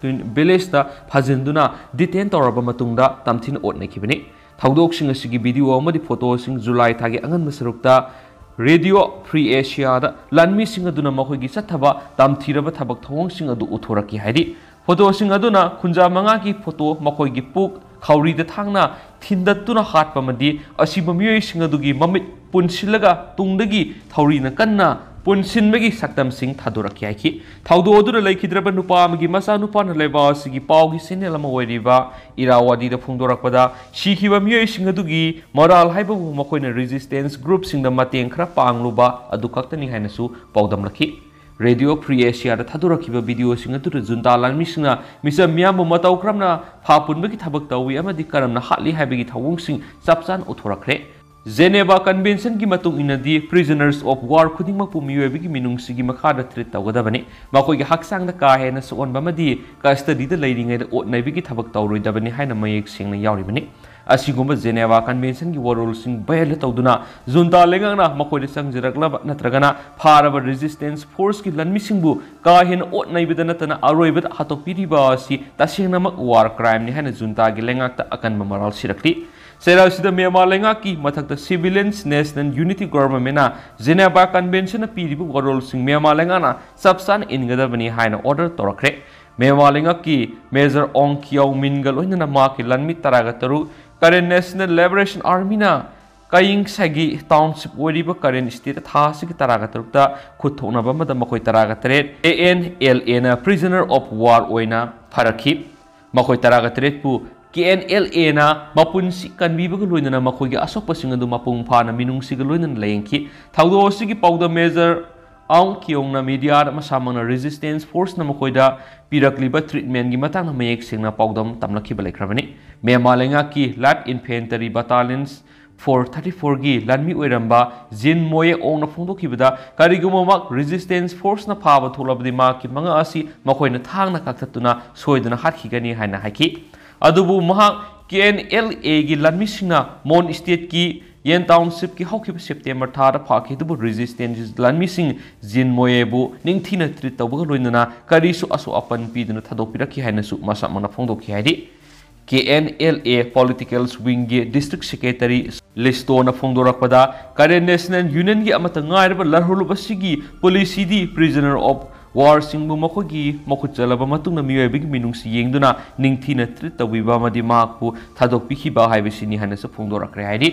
ꯚꯤꯂꯦꯖꯇ ꯐꯥꯖꯤꯟꯗꯨꯅ ꯗꯤꯇꯦꯟ ꯇꯧꯔꯕ ꯃꯇꯨꯡꯗ ꯇꯝꯊꯤꯅ ꯑꯣꯠꯅꯈꯤꯕꯅꯤ꯫ ꯊꯧꯗꯣꯛꯁꯤꯡ ꯑꯁꯤꯒꯤ ꯚꯤꯗꯤꯑꯣ ꯑꯃꯗꯤ ꯐꯣꯇꯣꯁꯤꯡ ꯖꯨꯂꯥꯏ ꯊꯥꯒꯤ ꯑꯉꯟꯕ ꯁꯔꯨꯛꯇ ꯔꯦꯗꯤꯑꯣ ꯐ꯭ꯔꯤ ꯑꯦꯁꯤꯌꯥꯗ ꯂꯥꯟꯃꯤꯁꯤꯡ ꯑꯗꯨꯅ ꯃꯈꯣꯏꯒꯤ ꯆꯠꯊꯕ ꯇꯝꯊꯤꯔꯕ ꯊꯕꯛ ꯊꯧꯑꯣꯡꯁꯤꯡ ꯑꯗꯨ ꯎꯠꯊꯣꯔꯛꯈꯤ ꯍꯥꯏꯔꯤ꯫ ꯐꯣꯇꯣꯁꯤꯡ ꯑꯗꯨꯅ ꯈꯨꯟꯖꯥ ꯃꯉꯥꯒꯤ ꯐꯣꯇꯣ, ꯃꯈꯣꯏꯒꯤ ꯄꯨꯛ, ꯈꯧꯔꯤꯗ ꯊꯥꯡꯅ ꯊꯤꯟꯗꯠꯇꯨꯅ ꯍꯥꯠꯄ ꯑꯃꯗꯤ ꯑꯁꯤꯕ ꯃꯤꯑꯣꯏꯁꯤꯡ ꯑꯗꯨꯒꯤ ꯃꯃꯤꯠ ꯄꯨꯟꯁꯤꯜꯂꯒ ꯇꯨꯡꯗꯒꯤ ꯊꯧꯔꯤꯅ ꯀꯟꯅ ꯄꯨꯟꯁꯤꯟꯕꯒꯤ ꯁꯛꯇꯝꯁꯤꯡ ꯊꯥꯗꯣꯔꯛꯈꯤ ꯍꯥꯏꯈꯤ꯫ ꯊꯧꯗꯣꯛ ꯑꯗꯨꯗ ꯂꯩꯈꯤꯗ꯭ꯔꯕ ꯅꯨꯄꯥ ꯑꯃꯒꯤ ꯃꯆꯥꯅꯨꯄꯥꯅ ꯂꯩꯕꯥꯛ ꯑꯁꯤꯒꯤ ꯄꯥꯎꯒꯤ ꯆꯦꯅꯦꯜ ꯑꯃ ꯑꯣꯏꯔꯤꯕ ꯏꯔꯥꯋꯥꯗꯤꯗ ꯐꯣꯡꯗꯣꯔꯛꯄꯗ, ꯁꯤꯈꯤꯕ ꯃꯤꯑꯣꯏꯁꯤꯡ ꯑꯗꯨꯒꯤ ꯃꯣꯔꯥꯜ ꯍꯥꯏꯕꯕꯨ ꯃꯈꯣꯏꯅ ꯔꯦꯖꯤꯁꯇꯦꯟꯁ ꯒ꯭ꯔꯨꯞꯁꯤꯡꯗ ꯃꯇꯦꯡ ꯈꯔ ꯄꯥꯡꯂꯨꯕ ꯑꯗꯨ ꯈꯛꯇꯅꯤ ꯍꯥꯏꯅꯁꯨ ꯄꯥꯎꯗꯝꯂꯛꯈꯤ꯫ ꯔꯦꯗꯤꯑꯣ ꯐ꯭ꯔꯤ ꯑꯦꯁꯤꯌꯥꯗ ꯊꯥꯗꯣꯔꯛꯈꯤꯕ ꯚꯤꯗꯤꯑꯣꯁꯤꯡ ꯑꯗꯨꯗ ꯖꯨꯟꯇꯥ ꯂꯥꯟꯃꯤꯁꯤꯡꯅ ꯃꯤꯆꯝ ꯃꯤꯌꯥꯝꯕꯨ ꯃꯇꯧ ꯀꯔꯝꯅ ꯐꯥ ꯄꯨꯟꯕꯒꯤ ꯊꯕꯛ ꯇꯧꯏ ꯑꯃꯗꯤ ꯀꯔꯝꯅ ꯍꯥꯠꯂꯤ ꯍꯥꯏꯕꯒꯤ ꯊꯧꯑꯣꯡꯁꯤꯡ ꯆꯞ ꯆꯥꯅ ꯎꯠꯊꯣꯔꯛꯈ꯭ꯔꯦ꯫ ꯖꯦꯅꯦꯚꯥ ꯀꯟꯚꯦꯟꯁꯟꯒꯤ ꯃꯇꯨꯡ ꯏꯟꯅꯗꯤ, prisoners of war ꯈꯨꯗꯤꯡꯃꯛꯄꯨ ꯃꯤꯑꯣꯏꯕꯒꯤ ꯃꯤꯅꯨꯡꯁꯤꯒꯤ ꯃꯈꯥꯗ ꯇ꯭ꯔꯤꯠ ꯇꯧꯒꯗꯕꯅꯤ, ꯃꯈꯣꯏꯒꯤ ꯍꯛꯆꯥꯡꯗ ꯀꯥ ꯍꯦꯟꯅ ꯁꯣꯛꯍꯟꯕ ꯑꯃꯗꯤ ꯀꯁꯇꯗꯤꯗ ꯂꯩꯔꯤꯉꯩꯗ ꯑꯣꯠꯅꯕꯒꯤ ꯊꯕꯛ ꯇꯧꯔꯣꯏꯗꯕꯅꯤ ꯍꯥꯏꯅ ꯃꯌꯦꯛ ꯁꯦꯡꯅ ꯌꯥꯎꯔꯤꯕꯅꯤ꯫ ꯑꯁꯤꯒꯨꯝꯕ ꯖꯦꯅꯦꯚꯥ ꯀꯟꯚꯦꯟꯁꯟꯒꯤ ꯋꯥꯔꯣꯜꯁꯤꯡ ꯚꯥꯌꯣꯂꯦꯠ ꯇꯧꯗꯨꯅ ꯖꯨꯟꯇꯥ ꯂꯩꯉꯥꯛꯅ ꯃꯈꯣꯏꯗ ꯆꯪꯖꯔꯛꯂꯕ ꯅꯠꯇ꯭ꯔꯒꯅ ꯐꯥꯔꯕ ꯔꯦꯖꯤꯁꯇꯦꯟꯁ ꯐꯣꯔꯁꯀꯤ ꯂꯥꯟꯃꯤꯁꯤꯡꯕꯨ ꯀꯥ ꯍꯦꯟꯅ ꯑꯣꯠꯅꯩꯕꯗ ꯅꯠꯇꯅ ꯑꯔꯣꯏꯕꯗ ꯍꯥꯠꯇꯣꯛꯄꯤꯔꯤꯕ ꯑꯁꯤ ꯇꯁꯦꯡꯅꯃꯛ ꯋꯥꯔ ꯀ꯭ꯔꯥꯏꯝꯅꯤ ꯍꯥꯏꯅ ꯖꯨꯟꯇꯥꯒꯤ ꯂꯩꯉꯥꯛꯇ ꯑꯀꯟꯕ ꯃꯔꯥꯜ ꯁꯤꯔꯛꯂꯤ꯫ ꯆꯩꯔꯥꯎ ꯑꯁꯤꯗ ꯃ꯭ꯌꯥꯟꯃꯥꯔ ꯂꯩꯉꯥꯛꯀꯤ ꯃꯊꯛꯇ civilians national unity governmentꯅ ꯖꯦꯅꯦꯚꯥ ꯀꯟꯚꯦꯟꯁꯟꯅ ꯄꯤꯔꯤꯕ ꯋꯥꯔꯣꯜꯁꯤꯡ ꯃ꯭ꯌꯥꯟꯃꯥꯔ ꯂꯩꯉꯥꯛꯅ ꯆꯞ ꯆꯥꯅ ꯏꯟꯒꯗꯕꯅꯤ ꯍꯥꯏꯅ ꯑꯣꯔꯗꯔ ꯇꯧꯔꯛꯈ꯭ꯔꯦ꯫ ꯃ꯭ꯌꯥꯟꯃꯥꯔ ꯂꯩꯉꯥꯛꯀꯤ ꯃꯦꯖꯔ ꯑꯣꯡ ꯀꯤꯌꯥꯎ ꯃꯤꯟꯒ ꯂꯣꯏꯅꯅ ꯃꯍꯥꯛꯀꯤ ꯂꯥꯟꯃꯤ ꯇꯔꯥꯒ ꯇꯔꯨꯛ ꯀꯔꯦꯟ ꯅꯦꯁꯅꯦꯜ ꯂꯤꯕꯔꯦꯁꯟ ꯑꯥꯔꯃꯤꯅ ꯀꯌꯤꯡꯁꯥꯒꯤ ꯇꯥꯎꯟꯁꯤꯞ ꯑꯣꯏꯔꯤꯕ ꯀꯔꯦꯟ ꯁ꯭ꯇꯦꯠ ꯊꯥ ꯑꯁꯤꯒꯤ ꯇꯔꯥꯒ ꯇꯔꯨꯛꯇ ꯈꯨꯠ ꯊꯣꯛꯅꯕ ꯑꯃꯗ ꯃꯈꯣꯏ ꯇꯔꯥꯒ ꯇꯔꯦꯠ, KNLAꯅ prisoner of war ꯑꯣꯏꯅ ꯐꯥꯔꯛꯈꯤ꯫ ꯃꯈꯣꯏ ꯇꯔꯥꯒ ꯇꯔꯦꯠꯄꯨ KNLAꯅ ꯃꯄꯨꯟꯁꯤ ꯀꯟꯕꯤꯕꯒ ꯂꯣꯏꯅꯅ ꯃꯈꯣꯏꯒꯤ ꯑꯁꯣꯛꯄꯁꯤꯡ ꯑꯗꯨ ꯃꯄꯨꯡ ꯐꯥꯅ ꯃꯤꯅꯨꯡꯁꯤꯒ ꯂꯣꯏꯅꯅ ꯂꯥꯌꯦꯡꯈꯤ꯫ ꯊꯧꯗꯣꯛ ꯑꯁꯤꯒꯤ ꯄꯥꯎꯗꯝ ꯃꯦꯖꯔ ꯑꯥꯎꯡ ꯀꯤꯌꯣꯡꯅ ꯃꯤꯗꯤꯌꯥꯗ ꯃꯁꯥꯃꯛꯅ ꯔꯦꯖꯤꯁꯇꯦꯟꯁ ꯐꯣꯔꯁꯅ ꯃꯈꯣꯏꯗ ꯄꯤꯔꯛꯂꯤꯕ ꯇ꯭ꯔꯤꯠꯃꯦꯟꯒꯤ ꯃꯇꯥꯡꯗ ꯃꯌꯦꯛ ꯁꯦꯡꯅ ꯄꯥꯎꯗꯝ ꯇꯝꯂꯛꯈꯤꯕ ꯂꯩꯈ꯭ꯔꯕꯅꯤ꯫ ꯃ꯭ꯌꯥꯟꯃꯥꯔ ꯂꯩꯉꯥꯛꯀꯤ ꯂꯥꯏꯠ ꯏꯟꯐꯦꯟꯇꯔꯤ ꯕꯇꯥꯂꯤꯌꯟꯁ ꯐꯣꯔ ꯊꯥꯔꯇꯤ ꯐꯣꯔꯒꯤ ꯂꯥꯟꯃꯤ ꯑꯣꯏꯔꯝꯕ ꯖꯤꯟ ꯃꯣꯌꯦ ꯑꯣꯡꯅ ꯐꯣꯡꯗꯣꯛꯈꯤꯕꯗ, ꯀꯔꯤꯒꯨꯝꯕ ꯃꯍꯥꯛ ꯔꯦꯖꯤꯁꯇꯦꯟꯁ ꯐꯣꯔꯁꯅ ꯐꯥꯕ ꯊꯣꯛꯂꯕꯗꯤ ꯃꯍꯥꯛꯀꯤ ꯃꯉꯥ ꯑꯁꯤ ꯃꯈꯣꯏꯅ ꯊꯥꯡꯅ ꯀꯛꯊꯠꯇꯨꯅ ꯁꯣꯏꯗꯅ ꯍꯥꯠꯈꯤꯒꯅꯤ ꯍꯥꯏꯅ ꯍꯥꯏꯈꯤ꯫ ꯑꯗꯨꯕꯨ ꯃꯍꯥꯛ KNLAꯒꯤ ꯂꯥꯟꯃꯤꯁꯤꯡꯅ ꯃꯣꯟ ꯁ꯭ꯇꯦꯠꯀꯤ ꯌꯦꯟ ꯇꯥꯎꯟꯁꯤꯞꯀꯤ ꯍꯧꯈꯤꯕ ꯁꯦꯞꯇꯦꯝꯕꯔ ꯊꯥꯗ ꯐꯥꯈꯤ, ꯑꯗꯨꯕꯨ ꯔꯦꯖꯤꯁꯇꯦꯟꯁ ꯂꯥꯟꯃꯤꯁꯤꯡ ꯖꯤꯟ ꯃꯣꯌꯦꯕꯨ ꯅꯤꯡꯊꯤꯅ ꯇ꯭ꯔꯤꯠ ꯇꯧꯕꯒ ꯂꯣꯏꯅꯅ ꯀꯔꯤꯁꯨ ꯑꯁꯣꯛ ꯑꯄꯟ ꯄꯤꯗꯨꯅ ꯊꯥꯗꯣꯛꯄꯤꯔꯛꯈꯤ ꯍꯥꯏꯅꯁꯨ ꯃꯁꯥꯃꯛꯅ ꯐꯣꯡꯗꯣꯛꯈꯤ ꯍꯥꯏꯔꯤ꯫ K N L A political ꯋꯤꯡꯒꯤ ꯗꯤꯁꯇ꯭ꯔꯤꯛ ꯁꯦꯀ꯭ꯔꯦꯇꯔꯤ ꯂꯤꯁꯇꯣꯅ ꯐꯣꯡꯗꯣꯔꯛꯄꯗ, ꯀꯔꯦꯟ ꯅꯦꯁꯅꯦꯜ ꯌꯨꯅꯤꯌꯟꯒꯤ ꯑꯃꯠꯇ ꯉꯥꯏꯔꯕ ꯂꯥꯜꯍꯧꯂꯨꯞ ꯑꯁꯤꯒꯤ ꯄꯣꯂꯤꯁꯤꯗꯤ prisoner of warꯁꯤꯡꯕꯨ ꯃꯈꯣꯏꯒꯤ ꯃꯈꯨꯠ ꯆꯠꯂꯕ ꯃꯇꯨꯡꯗ ꯃꯤꯑꯣꯏꯕꯒꯤ ꯃꯤꯅꯨꯡꯁꯤ ꯌꯦꯡꯗꯨꯅ ꯅꯤꯡꯊꯤꯅ ꯇ꯭ꯔꯤꯠ ꯇꯧꯕꯤꯕ ꯑꯃꯗꯤ ꯃꯍꯥꯛꯄꯨ ꯊꯥꯗꯣꯛꯄꯤꯈꯤꯕ ꯍꯥꯏꯕꯁꯤꯅꯤ ꯍꯥꯏꯅꯁꯨ ꯐꯣꯡꯗꯣꯔꯛꯈ꯭ꯔꯦ ꯍꯥꯏꯔꯤ꯫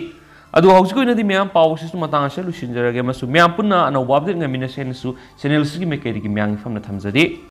ꯑꯗꯨ ꯍꯧꯖꯤꯛꯀꯤ ꯑꯣꯏꯅꯗꯤ ꯃꯌꯥꯝ ꯄꯥꯎ ꯑꯁꯤꯁꯨ ꯃꯇꯥꯡ ꯑꯁꯤꯗ ꯂꯣꯏꯁꯤꯟꯖꯔꯒꯦ ꯑꯃꯁꯨꯡ ꯃꯌꯥꯝ ꯄꯨꯟꯅ ꯑꯅꯧꯕ ꯑꯞꯗꯦꯠ ꯉꯥꯏꯃꯤꯟꯅꯁꯦ ꯍꯥꯏꯅꯁꯨ ꯆꯦꯅꯦꯜ ꯑꯁꯤꯒꯤ ꯃꯥꯏꯀꯩꯗꯒꯤ ꯃꯌꯥꯝꯒꯤ ꯐꯝꯅ ꯊꯝꯖꯔꯤ꯫